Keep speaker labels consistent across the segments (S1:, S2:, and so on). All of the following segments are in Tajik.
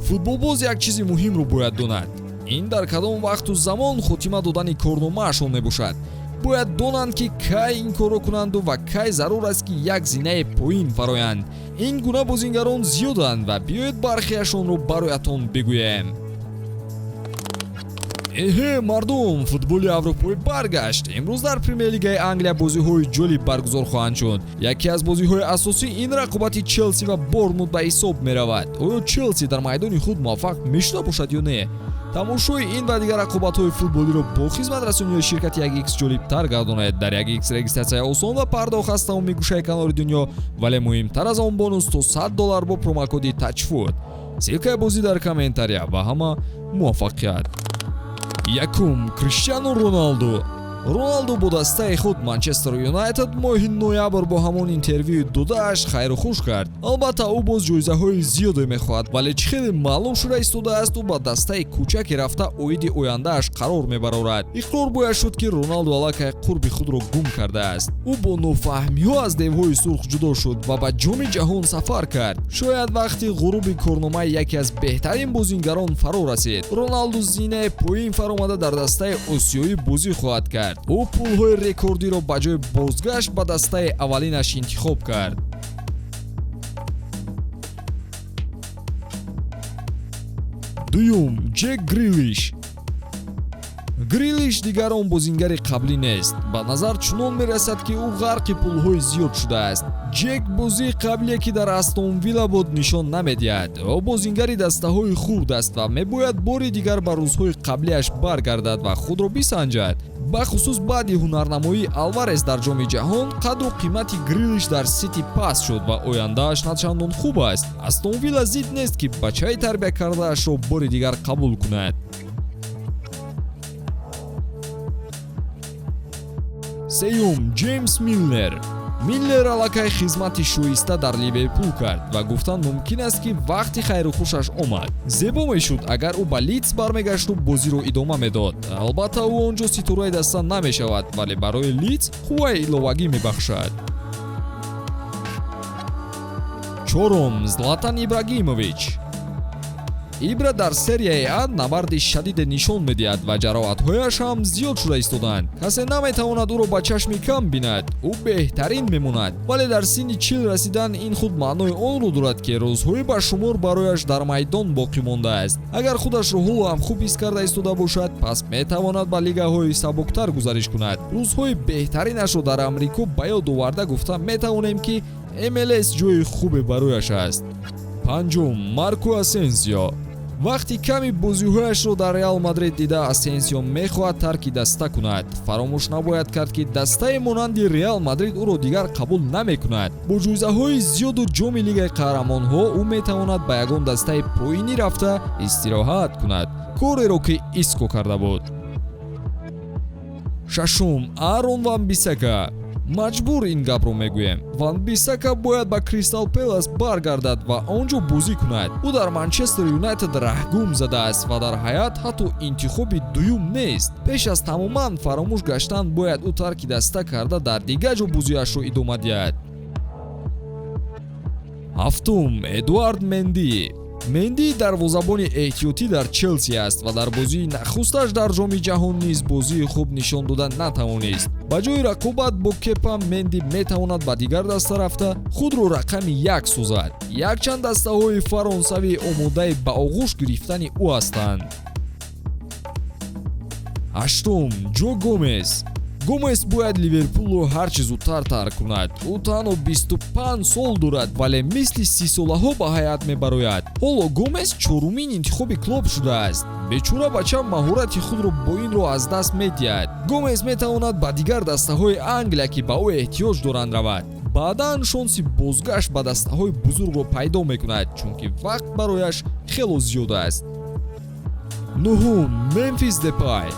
S1: Футболбоз як чизи муҳимро бояд донад: ин дар кадом вақту замон хотима додани корномаашон мебошад. Бояд донанд, ки кай ин корро кунанду ва кай зарур аст, ки як зинаи поин фароянд. Ин гуна бозингарон зиёданд ва биёед, бархеашонро бароятон бигӯем. Эҳе, мардум, футболи аврупоӣ баргашт. Имрӯз дар Премер-лигаи Англия бозиҳои ҷолиб баргузор хоҳанд шуд. Яке аз бозиҳои асосӣ ин рақобати Челси ва Борнмут ба ҳисоб меравад. Оё Челси дар майдони худ муваффақ мешуда бошад ё не? Тамошои ин ва дигар рақобатҳои футболиро бо хизматрасонии ширкати 1x ҷолибтар гардонед. Дар 1x регистратсия осон ва пардохт аз тамоми гӯшаи канори дунё, вале муҳимтар аз он, бонус то 100 доллар бо промокоди TAJFOOT. Ссылкаи бозӣ дар комментария. Ба ҳама муваффақият! Якум: Криштиану Роналду. Роналду бо дастаи худ Манчестер Юнайтед моҳи ноябр бо ҳамон интервюи додааш хайру хуш кард. Албатта, ӯ боз ҷоизаҳои зиёде мехоҳад, вале чӣ хеле маълум шуда истодааст, ӯ ба дастаи кӯчаке рафта, оиди ояндааш қарор мебарорад. Иқрор бояд шуд, ки Роналду аллакай қурби худро гум кардааст. Ӯ бо нофаҳмиҳо аз девҳои сурх ҷудо шуд ва ба Ҷоми Ҷаҳон сафар кард. Шояд вақти ғуруби корномаи яке аз беҳтарин бозингарон фаро расид. Роналду зинаи поин фаромада, дар дастаи осиёӣ бозӣ хоҳад кард. Ӯ пулҳои рекордиро ба ҷои бозгашт ба дастаи аввалинаш интихоб кард. Дуюм: Ҷек Грилиш. Грилиш дигар он бозингари қаблӣ нест. Ба назар чунон мерасад, ки ӯ ғарқи пулҳои зиёд шудааст. Ҷек бозии қаблие, ки дар Астон Вилла буд, нишон намедиҳад. Ӯ бозингари дастаҳои хурд аст ва мебояд бори дигар ба рӯзҳои қаблиаш баргардад ва худро бисанҷад. Бахусус баъди ҳунарнамоии Алварес дар Ҷоми Ҷаҳон қадру қимати Грилиш дар Сити паст шуд ва ояндааш начандон хуб аст. Астон Вилла зид нест, ки бачаи тарбия кардаашро бори дигар қабул кунад. Сеюм: Ҷеймс Милнер. Милнер аллакай хизмати шоиста дар Ливерпул кард ва гуфтан мумкин аст, ки вақти хайру хушаш омад. Зебо мешуд, агар ӯ ба Лидс бармегашту бозиро идома медод. Албатта, ӯ он ҷо ситораи даста намешавад, вале барои Лидс қувваи иловагӣ мебахшад. Чорум: Златан Ибрагимович. Ибра дар Серияи А набарди шадиде нишон медиҳад ва ҷароҳатҳояш ҳам зиёд шуда истодаанд. Касе наметавонад ӯро ба чашми кам бинад. Ӯ беҳтарин мемонад, вале дар синни 40 расидан ин худ маънои онро дорад, ки рӯзҳои ба шумор барояш дар майдон боқӣ мондааст. Агар худашро ҳоло ҳам хуб ҳис карда истода бошад, пас метавонад ба лигаҳои сабуктар гузариш кунад. Рӯзҳои беҳтаринашро дар Амрико ба ёд оварда, гуфта метавонем, ки МЛС ҷои хубе барояш аст. Панҷум: Марко Асенсио. Вақти ками бозиҳояшро дар Реал Мадрид дида, Асенсио мехоҳад тарки даста кунад. Фаромӯш набояд кард, ки дастаи монанди Реал Мадрид ӯро дигар қабул намекунад. Бо ҷоизаҳои зиёду ҷоми Лигаи Қаҳрамонҳо ӯ метавонад ба ягон дастаи поинӣ рафта, истироҳат кунад, кореро ки Иско карда буд. Шашум: Аарон Ван Бисака. Маҷбур ин гапро мегӯем: Ван Бисака бояд ба Кристал Пелас баргардад ва он ҷо бозӣ кунад. Ӯ дар Манчестер Юнайтед раҳгум задааст ва дар ҳайат ҳатто интихоби дуюм нест. Пеш аз тамоман фаромӯш гаштан бояд ӯ тарки даста карда, дар дигар ҷо бозиашро идома диҳад. Ҳафтум: Эдуард Менди. Менди дарвозабони эҳтиётӣ дар Челси аст ва дар бозии нахусташ дар Ҷоми Ҷаҳон низ бозии хуб нишон дода натавонист. Ба ҷои рақобат бо Кепа, Менди метавонад ба дигар даста рафта, худро рақами як созад. Якчанд дастаҳои фаронсавӣ омодаи ба оғӯш гирифтани ӯ ҳастанд. Ҳаштум: Ҷо Гомес. Гомес бояд Ливерпулро ҳарчи зудтар тарк кунад. Ӯ танҳо 25 сол дорад, вале мисли 30-солаҳо ба ҳайат мебарояд. Ҳоло Гомес чорумин интихоби Клоп шудааст. Бечора бача маҳорати худро бо ин роҳ аз даст медиҳад. Гомес метавонад ба дигар дастаҳои Англия, ки ба ӯ эҳтиёҷ доранд, равад. Баъдан шонси бозгашт ба дастаҳои бузургро пайдо мекунад, чунки вақт барояш хело зиёд аст. Нуҳум: Мемфис Депай.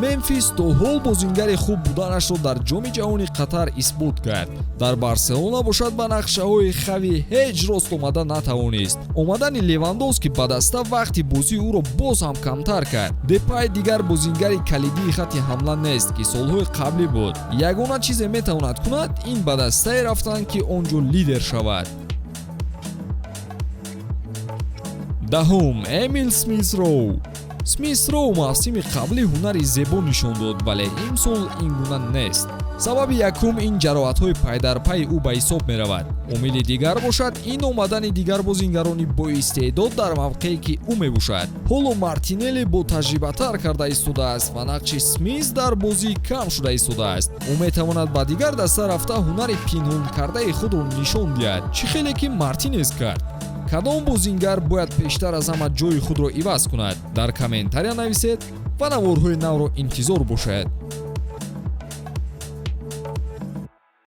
S1: Мемфис то ҳол бозингари хуб буданашро дар Ҷоми Ҷаҳони Қатар исбот кард. Дар Барселона бошад, ба нақшаҳои Хави ҳеҷ рост омада натавонист. Омадани Левандовски ба даста вақти бозии ӯро боз ҳам камтар кард. Депай дигар бозингари калидии хатти ҳамла нест, ки солҳои қаблӣ буд. Ягона чизе метавонад кунад, ин ба дастае рафтан, ки он ҷо лидер шавад. Даҳум, Эмил Смис Роу. Смис Роу мавсими қаблӣ ҳунари зебо нишон дод, вале имсол ин гуна нест. Сабаби якум ин ҷароҳатҳои пайдарпайи ӯ ба ҳисоб меравад. Омили дигар бошад, ин омадани дигар бозингарони боистеъдод дар мавқее ки ӯ мебошад. Ҳоло Мартинелли бо таҷрибатар карда истодааст ва нақши Смис дар бозӣ кам шуда истодааст. Ӯ метавонад ба дигар даста рафта, ҳунари пинҳонкардаи худро нишон диҳад, чӣ хеле ки Мартинес кард. Кадом бозингар бояд пештар аз ҳама ҷои худро иваз кунад? Дар комментария нависед ва наворҳои навро интизор бошед.